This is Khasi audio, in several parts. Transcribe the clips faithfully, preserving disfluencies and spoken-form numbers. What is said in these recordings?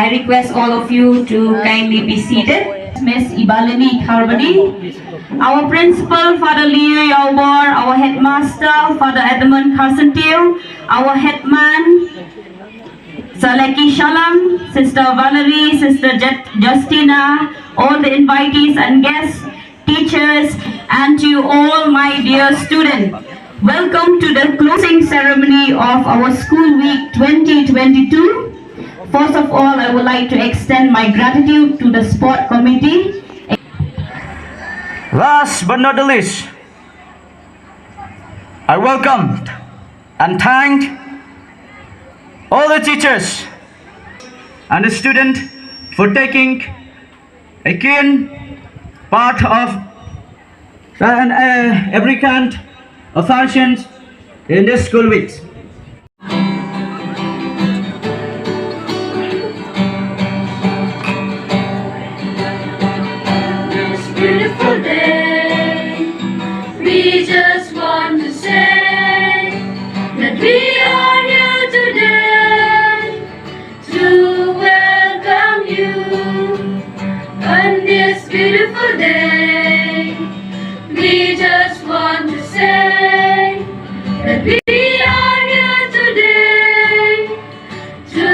I request all of you to kindly be seated. Miss Ibalini Kharbadi, our principal, Father Leo Yaubor, our headmaster, Father Edmund Carson Teo, our headman, Saleki Shalom, Sister Valerie, Sister Jet- Justina, all the invitees and guests, teachers, and to all my dear students. Welcome to the closing ceremony of our School Week twenty twenty-two. First of all, I would like to extend my gratitude to the Sport Committee. Last but not the least, I welcomed and thanked all the teachers and the student for taking a keen part of and uh, every kind of functions in this school week. This beautiful day, we just want to say that we are here today to welcome you on this beautiful day. We just want to say that we are here today to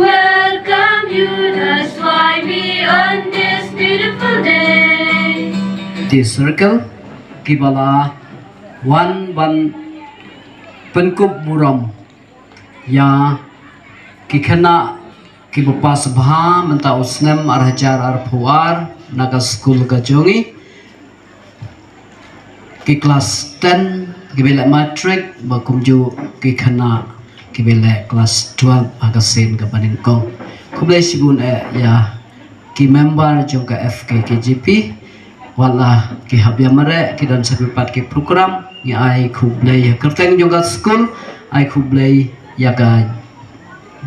welcome you. That's why we on this beautiful day. The circle, kiba la wan ban pynkup burom ïa ki khynnah kiba pass bha mynta u snem ar hajar arphew ar na ka skul ka jong ngi, ki klas ten kiba leh matric, ba kumjuh ki khynnah kiba leh klas twelve ha ka sien kaba nyngkong. Khublei shibun eh ïa ki member jong ka F K K J P, wat la ki hap ïa mareh, ki don sa ki pat ki program, ngi ai khublei ïa kyrteng jong ka skul, ai khublei ïa ka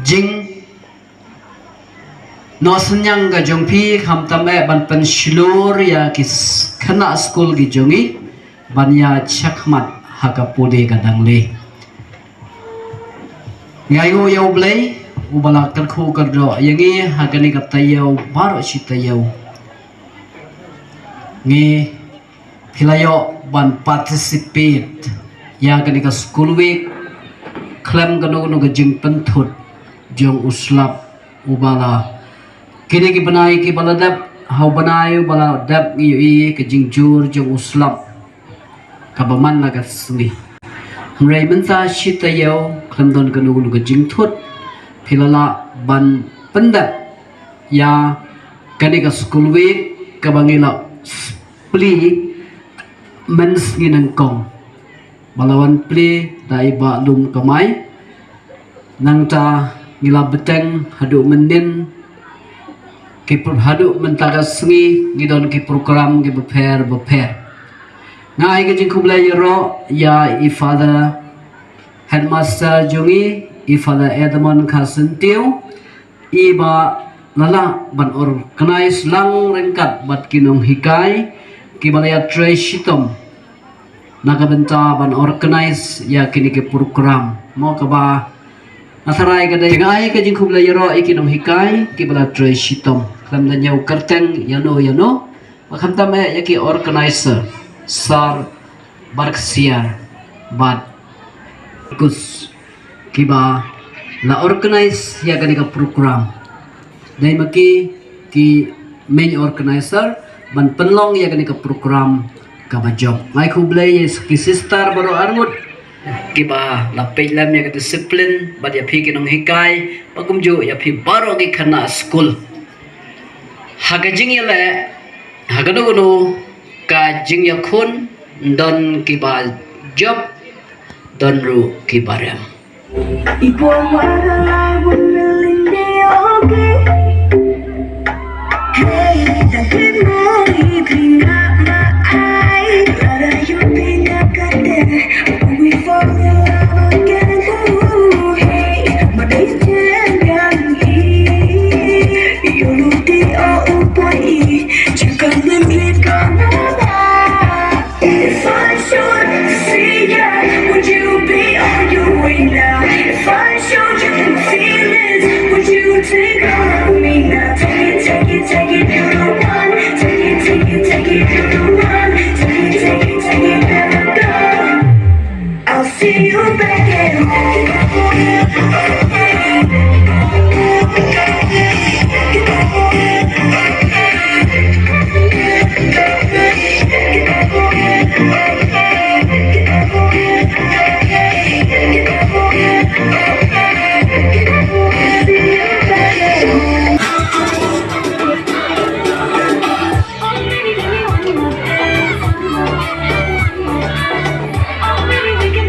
jing noh synñiang ka jong phi, khamtam eh ban pynshlur ïa ki s- khynnah skul ki jong ngi ban ïa shakhmat ha ka pule ka dang leh. Ngi ainguh ïa U Blei uba la kyrkhu kyrdoh ïa ngi ha kane ka taïew baroh shi taïew. Ngi phi la ïoh ban participate ïa kane ka school week khlem kano kano ka jingpynthut jong u slap uba la. Kine ki bnai kiba la dep, ha u bnai uba la dep ngi ïohi ka jingjur jong u slap kaba man la ka sngi. Hynrei mynta shi taïew khlem don kano kano ka jingthut, phi la lah ban pyndep ïa kane ka school week kaba ngi la plie mynsngi nyngkong. Ba la wan plie da i Bah Lum Kamai. Nangta ngi la bteng haduh mynnin ki pro- haduh mynta ka sngi ngi don ki program kiba pher ba pher. Nga ai ka jingkhublei ïaroh ïa i Father Headmaster jong ngi, i Father Edmund Kharsyntiew, iba la lah ban organise lang ryngkat bad ki nonghikai kiba la ïatrei shitom na ka bynta ban organise ïa kine ki program. Mo kaba nga tharai ka dei, nga ai ka jingkhublei ïaroh ïa ki nonghikai kiba la trei shitom, khlem da ñiew kyrteng ïano ïano, ba khamtam eh ïa ki organiser, Sir Barksiar bad Kus, kiba la organise ïa kane ka program. Dei ma ki ki main organiser ban pynlong ïa kane ka program kaba jop. Nga ai khublei ïa ki sister baroh arngut kiba la peit lem ïa ka discipline, bad ïa phi ki nonghikai, ba kumjuh ïa phi baroh ki khynnah skul. Ha ka jingïaleh, ha kano kano ka jingïakhun, don kiba jop, don ruh kiba rem. If I showed the fear, would you be on your way now? If I showed you the feelings, would you take on me? See you begging.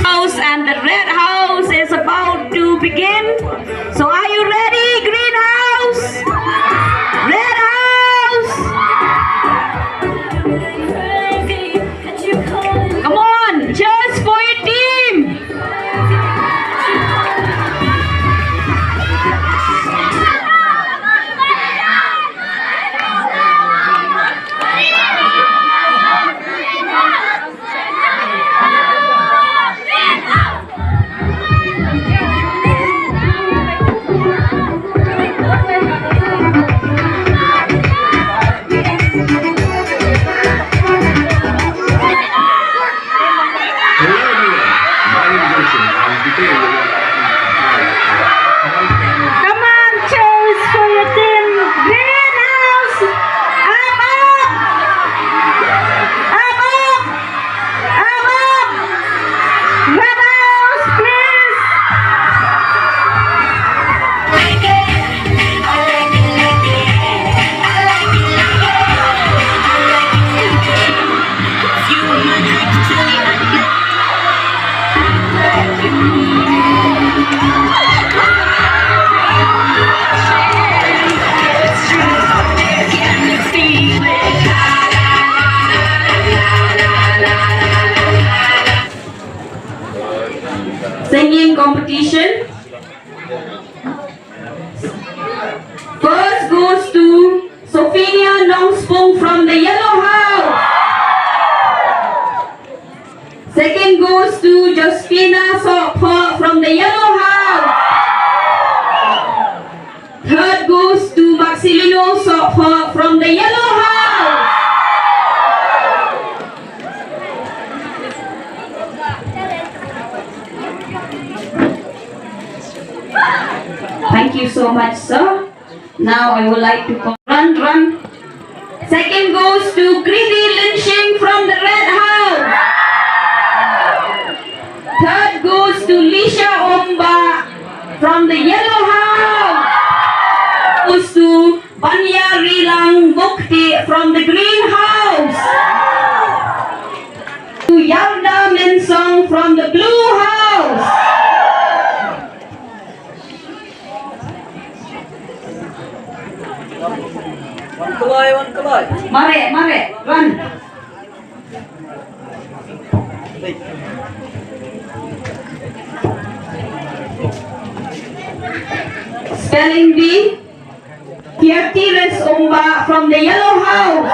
House and the red house is about to begin. So are you ready, green house? Red house? Come on, cheers for your team. Come on, cheers for your team. Green house, up, up. Up, up. Up, up. Red house, please. Singing competition. First goes to Sophia Nongspung from the yellow house. Second goes to Josephina Sokpho from the yellow house. Third goes to Marcelino Sokpho from the yellow house. Thank you so much, sir. Now I would like to call, run, run. Second goes to Kriti Linshing from the red house. Third goes to Lisha Umba from the yellow house. Goes to Banya Rilang Mukti from the green house. To Yarda Mensong from the blue house. Wan kloi, wan kloi. Mare, mare, run. Spelling bee, Kirti Resumba from the yellow house.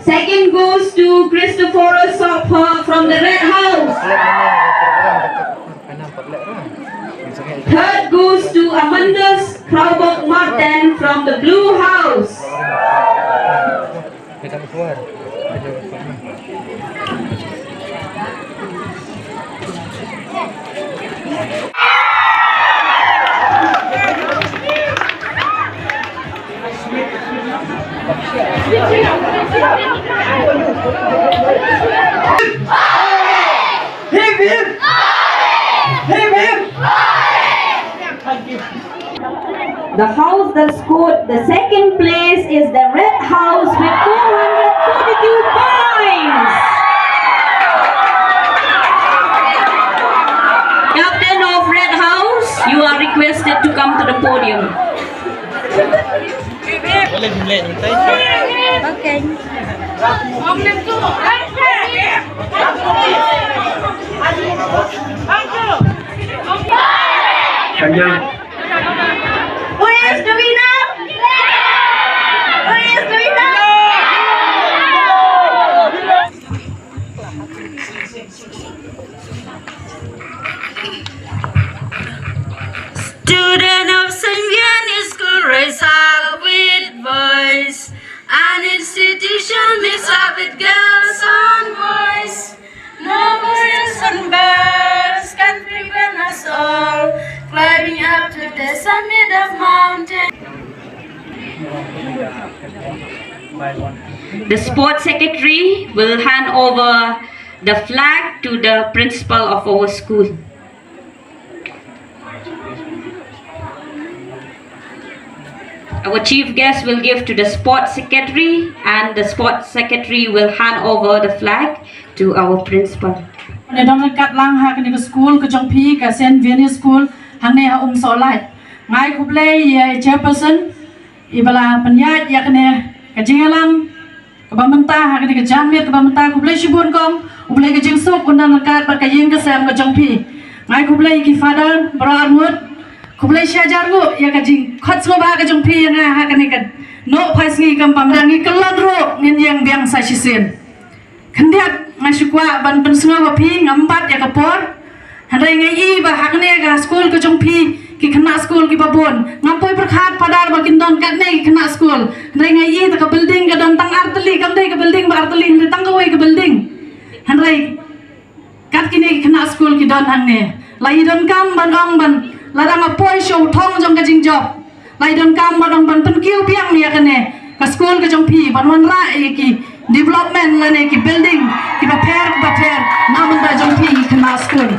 Second goes to Christopher Sopha from the red house. Third goes to Amandus Kraubok Martin from the blue house. Hip, hip! Hip, hip! Thank you. The house that scored the second place is the Red House with two hundred forty-two points. Captain of Red House, you are requested to come to the podium. Okay. Kanya. Who is the winner? Who is the winner? Student of Saint Vianney School, rise up with boys. An institution mixed up with girls and boys. No boys The sports secretary will hand over the flag to the principal of our school. Our chief guest will give to the sports secretary, and the sports secretary will hand over the flag to our principal. Ngi don ryngkat lang ha kane ka school ka jong phi, ka Saint Vianney School, hangne ha Umsohlait. Nga ai khublei ïa i chairperson iba la pynïaid ïa kane ka jingïalang kaba mynta ha kane ka janmiet kaba mynta. Khublei shibun kong, U Blei ka jingsuk un nang ryngkat bad ka ïing ka sem ka jong phi. Nga ai khublei ki father baroh arngut. Khublei shihajar nguh ïa ka jingkhot sngewbha ka jong phi ïa nga ha kane ka noh phai sngi, kam pam dang ngi kyllon ruh ngin ïeng biang sa shisien. Khyndiat nga shu kwah ban pynsngew ba phi ngam bat ïa ka por. Hynrei nga i ba ha kane ka school ka jong phi ki khynnah school kiba bun, ngam poi pyrkhat padar ba kin don katne ki khynnah school. Hynrei nga i da ka building ka don tang ar tylli, kam dei ka building ba ar tylli, hynrei tang kawei ka building. Hynrei kat kine ki khynnah school ki don hangne. La i donkam ban ong ban, lada nga poi sha u thong jong ka jingjop, la i donkam ban ong ban pynkiew biang ïa kane ka school ka jong phi ban wanrah ïa ki development lane ki building kiba pher kiba pher na bynta jong phi ki khynnah school.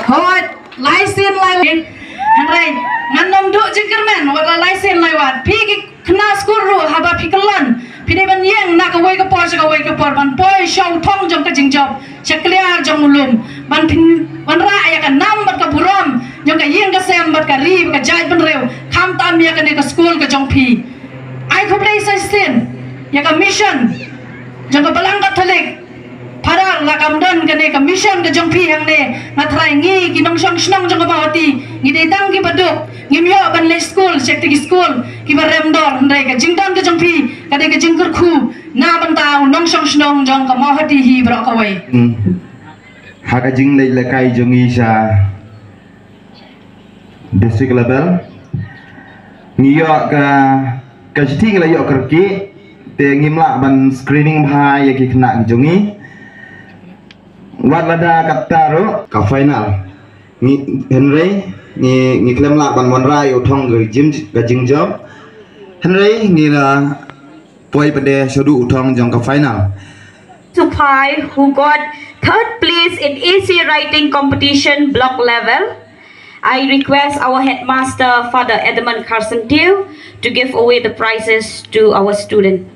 Hooid, lai sien lai wat. Hynrei ngan ym duh jingkyrmen wat la lai sien lai wat. Phi ki khynnah school ruh haba phi kyllon, phi dei ban ïeng na kawei ka por sha kawei ka por ban poi sha u thong jong ka jingjop, sha kliar jong u lum, ban pynwanrah ïa ka nam bad ka burom jong ka ïing ka sem bad ka ri bad ka jaitbynriew, khamtam ïa kane ka school ka jong phi. Ai khublei sa shisien ïa ka mission jong ka Balang Katholik. Padar la kam don kane ka mission ka jong phi hangne, nga tharai ngi ki nongshong shnong jong ka Mawhati ngi dei tang kiba duk, ngim ïoh ban leit skul sha kito ki skul kiba rem dor, hynrei ka jingdon ka jong phi ka dei ka jingkyrkhu na bynta u nongshong shnong jong ka Mawhati hi baroh kawei. Hmm. Ha ka jingleit lehkai jong ngi sha district level, ngi ïoh ka, ka shithi ngi la ïoh kyrkieh, te ngim lah ban screening bha ïa ki khynnah ki jong ngi. Wat lada katta ruh ka final. Ngi, hynrei ngi, ngi khlem lah ban wanrah ïa u thong ka jing, ka jingjop. Hynrei ngi la poi pat de shaduh u thong jong ka final. Supai, who got third place in essay writing competition block level. I request our headmaster, Father Edmund Carson Tew, to give away the prizes to our student.